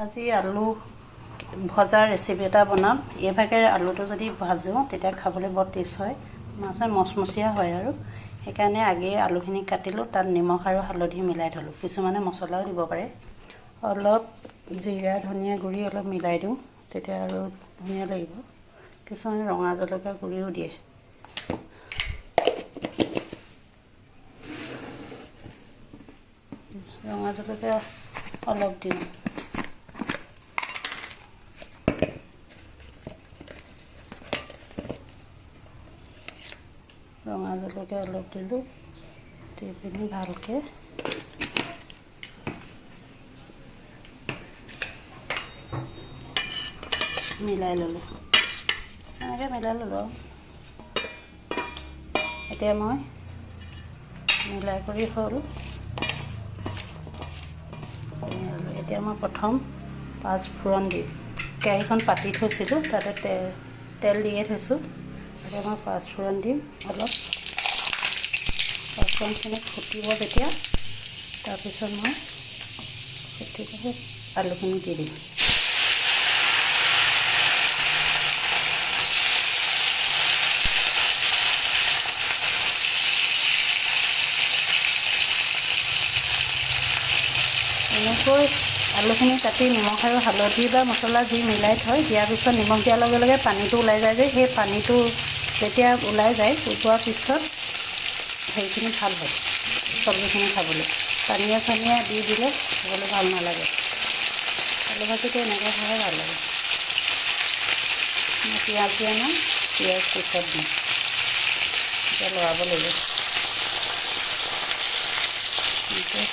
আজি আলু ভজাৰ ৰেচিপি এটা বনাম। এইভাগেৰে আলুটো যদি ভাজোঁ, তেতিয়া খাবলৈ বৰ টেষ্ট হয়, মানে মচমচীয়া হয়। আৰু সেইকাৰণে আগেয়ে আলুখিনি কাটিলোঁ, তাত নিমখ আৰু হালধি মিলাই থ'লোঁ। কিছুমানে মছলাও দিব পাৰে। অলপ জিৰা, ধনিয়া গুড়ি অলপ মিলাই দিওঁ, তেতিয়া আৰু ধুনীয়া লাগিব। কিছুমানে ৰঙা জলকীয়া গুড়িও দিয়ে। ৰঙা জলকীয়া অলপ দিওঁ। ৰঙা জলকীয়া অলপ দিলোঁ, দি পিনি ভালকৈ মিলাই ল'লোঁ। এনেকৈ মিলাই ল'লোঁ আৰু এতিয়া মই মিলাই কৰি হ'ল। এতিয়া মই প্ৰথম পাঁচফোৰণ দিম। কেৰাহীখন পাতি থৈছিলোঁ, তাতে তেল দিয়ে থৈছোঁ। এতিয়া মই পাঁচফোৰণ দিম অলপ। পাঁচফোৰণখিনি ফুটিব যেতিয়া, তাৰপিছত মই ফুটি আলুখিনি দি দিম। এনেকৈ আলুখিনি কাটি নিমখ আৰু হালধি বা মছলা যি মিলাই থয়, দিয়াৰ পিছত নিমখ দিয়াৰ লগে লগে পানীটো ওলাই যায় যে, সেই পানীটো যেতিয়া ওলাই যায়, ওলোৱাৰ পিছত হেৰিখিনি ভাল হয়, চব্জিখিনি খাবলৈ। পানীয়ে চানীয়ে দি দিলে খাবলৈ ভাল নালাগে। আলু ভাজিটো এনেকৈ খাই ভাল লাগে। মই পিঁয়াজ দিয়া নাই, পিঁয়াজ পিছত দিম। এতিয়া লৰাব লাগিব। এনেকৈ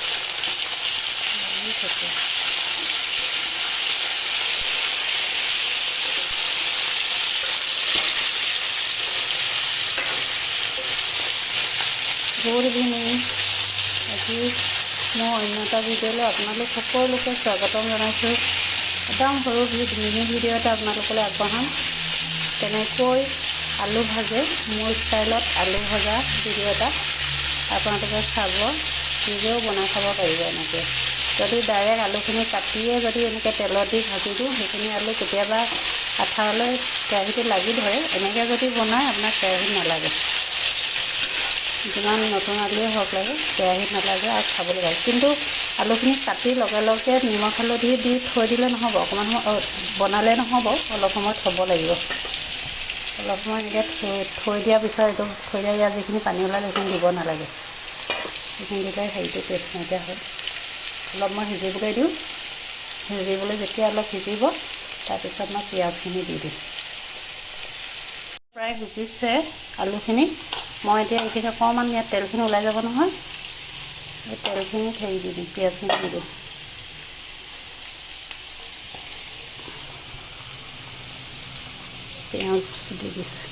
থাকে। Good evening. আজি মোৰ অন্য এটা ভিডিঅ'লৈ আপোনালোক সকলোকে স্বাগতম জনাইছোঁ। একদম সৰু মিনি ভিডিঅ' এটা আপোনালোকলৈ আগবঢ়াম, কেনেকৈ আলু ভাজে, মোৰ ষ্টাইলত আলু ভজা ভিডিঅ' এটা আপোনালোকে চাব, নিজেও বনাই খাব পাৰিব। এনেকৈ যদি ডাইৰেক্ট আলুখিনি কাটিয়ে যদি এনেকৈ তেলত দি ভাজি দিওঁ, সেইখিনি আলু কেতিয়াবা আঠালৈ কেৰাহীটো লাগি ধৰে। এনেকৈ যদি বনায়, আপোনাৰ কেৰাহীত নালাগে। যিমান নতুন আলুৱে হওক লাগে, কেৰাহীত নালাগে আৰু খাবলৈ ভাল। কিন্তু আলুখিনি কাটি লগে লগে নিমখ হালধি দি থৈ দিলে নহ'ব, অকণমান সময় বনালে নহ'ব, অলপ সময় থ'ব লাগিব। অলপ সময় এনেকৈ থৈ দিয়াৰ পিছত, এইটো থৈ দিয়া, ইয়াৰ যিখিনি পানী ওলালে সেইখিনি দিব নালাগে। সেইখিনি দিলে হেৰিটো টেষ্ট নাইকিয়া হয়। অলপ মই সিজিবলৈ দিওঁ। সিজিবলৈ যেতিয়া অলপ সিজিব, তাৰপিছত মই পিঁয়াজখিনি দি দিম। প্ৰায় সিজিছে আলুখিনি। মই এতিয়া এইখিনি অকণমান ইয়াত তেলখিনি ওলাই যাব নহয়, এই তেলখিনিত হেৰি দি দিম, পিঁয়াজখিনি দি দিম। পিঁয়াজ দি দিছোঁ।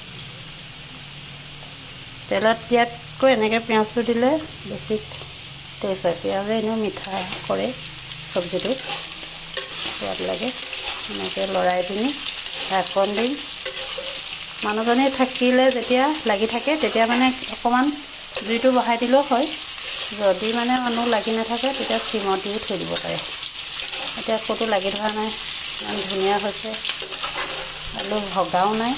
তেলত দিয়াতকৈ এনেকৈ পিঁয়াজটো দিলে বেছি টেষ্ট হয়। পিঁয়াজে এনেও মিঠা কৰে চব্জিটো, সোৱাদ লাগে। এনেকৈ লৰাই পিনি ঢাকন দিম। মানুহজনী থাকিলে যেতিয়া লাগি থাকে, তেতিয়া মানে অকণমান জুইটো বঢ়াই দিলেও হয়। যদি মানে মানুহ লাগি নাথাকে, তেতিয়া চিমত দিও থৈ দিব পাৰে। এতিয়া ক'তো লাগি ধৰা নাই, ইমান ধুনীয়া হৈছে, আলু ভগাও নাই।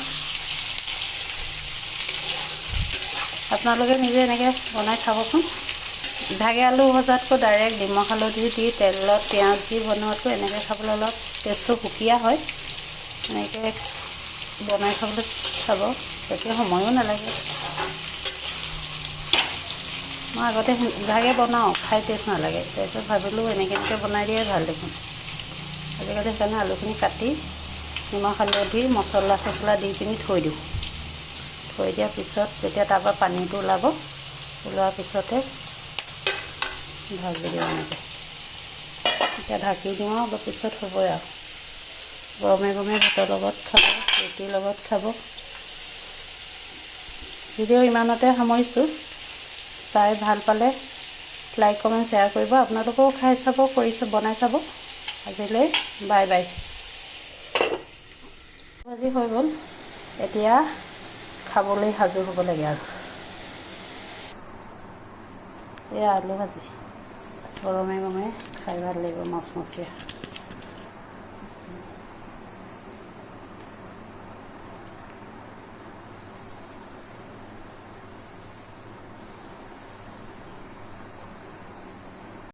আপোনালোকে নিজে এনেকৈ বনাই খাবচোন। ইভাগে আলু ভজাতকৈ, ডাইৰেক্ট নিমখ হালধি দি তেলত পিঁয়াজ দি বনোৱাতকৈ এনেকৈ খাবলৈ অলপ টেষ্টটো সুকীয়া হয়। এনেকৈ বনাই খাবলৈ চাব, বেছি সময়ো নালাগে। মই আগতে ইভাগে বনাওঁ, খাই টেষ্ট নালাগে। তাৰপিছত ভাবিলোঁ, এনেকৈ এনেকৈ বনাই দিয়াই ভাল দেখোন। আজিকালি সেইকাৰণে আলুখিনি কাটি নিমখ হালধি মছলা চছলা দি পিনি থৈ দিওঁ। থৈ দিয়াৰ পিছত যেতিয়া তাৰপৰা পানীটো ওলাব, ওলোৱাৰ পিছতে ভাজি দিওঁ এনেকৈ। এতিয়া ঢাকি দিওঁ আৰু অলপ পিছত হ'বই আৰু। গৰমে গৰমে ভাতৰ লগত খাব, ৰুটিৰ লগত খাব। ভিডিঅ' ইমানতে সামৰিছোঁ। চাই ভাল পালে লাইক, কমেণ্ট, শ্বেয়াৰ কৰিব। আপোনালোকেও খাই চাব, কৰি বনাই চাব। আজিলৈ বাই বাই। ভাজি হৈ গ'ল, এতিয়া খাবলৈ সাজু হ'ব লাগে আৰু। এয়া আলু ভাজি, গৰমে গৰমে খাই ভাল লাগিব, মচমচীয়া।